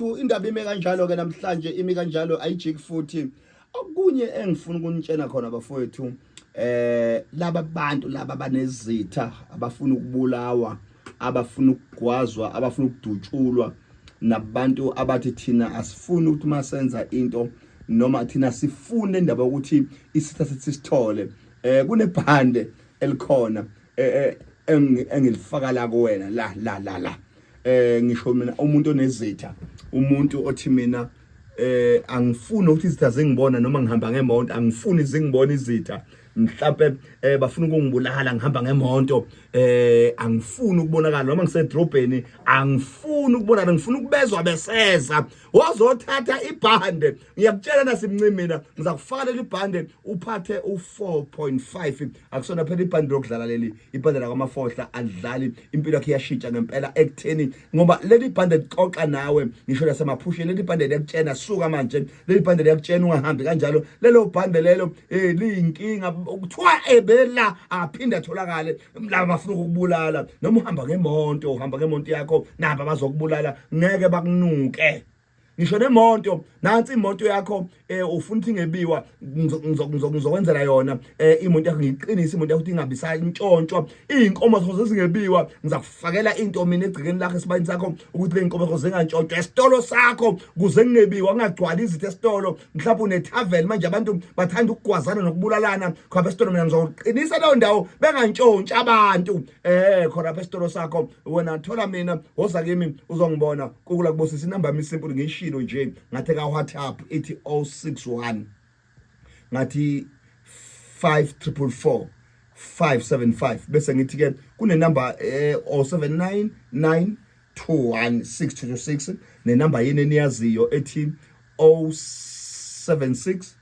Indaba ime kanjalo ke namhlanje, imi kanjalo, ayijiki futhi. Okunye engifuna ukunitshena khona bafowethu, laba bantu laba banezitha, abafuna ukubulawa, abafuna ukugwazwa, abafuna ukudutshulwa, nabantu abathi thina asifuni ukuthi masenza into noma thina sifune indaba yokuthi isitha sithi sithole, kunebhande elikhona engilifaka la kuwena la la la la. Ngisho mina umuntu onezitha, umuntu othi mina angifuni ukuthi izitha zingibona noma ngihamba ngemonto, angifuni zingibona izitha, mhlambe bafuna ukungibulala ngihamba ngemonto, angifuni ukubonakala noma ngisedrobheni, angifuni ukubonakala, ngifuna ukubezwa beseza, wazothatha ibhande. Ngiyakutshela nasimnci, mina ngizakufaka leli bhande uphathe u-4.5. Akusona phela ibhande lokudlala leli, ibhande lakwamafohla alidlali. Impilo yakhe iyashintsha ngempela ekutheni ngoba leli bhande lixoxa nawe ngisho nasemaphusheni. Leli bhande liyakutshena suka manje, leli bhande liyakutshena ungahambi kanjalo. Lelo bhande lelo liyinkinga, kuthiwa ebela aphinde atholakale laba bafuna ukukubulala. Noma uhamba ngemonto, uhamba ngemonto yakho, naba bazokubulala, ngeke bakunuke ngisho nemonto. Nansi imoto yakho, ufuna ukuthi ingebiwa, ngizokwenzela yona imoto yakho, ngiyiqinise imoto yakho ukuthi ingabi sayintshontshwa. Iy'nkomo zakho zezingebiwa, ngizakufakela into mina egcekeni lakho, esibayeni sakho, ukuthi le y'nkomo zakho zingantshontshwa. Esitolo sakho kuze kungebiwa, kungagcwali izitha esitolo. Mhlawumbe unethaveni manje, abantu bathanda ukugwazana nokubulalana khona esitolo, mina ngizoqinisa leyo ndawo bengantshontshi abantu khona lapha esitolo sakho. Wena thola mina, woza kimi uzongibona kukula kubosisa. Inamba yami simple, ngiyishilo nje ngathi ka WhatsApp ithi 061 ngathi 5444 575, bese ngithi ke kunenamba 079 9216226, nenamba yini eniyaziyo ethi 076.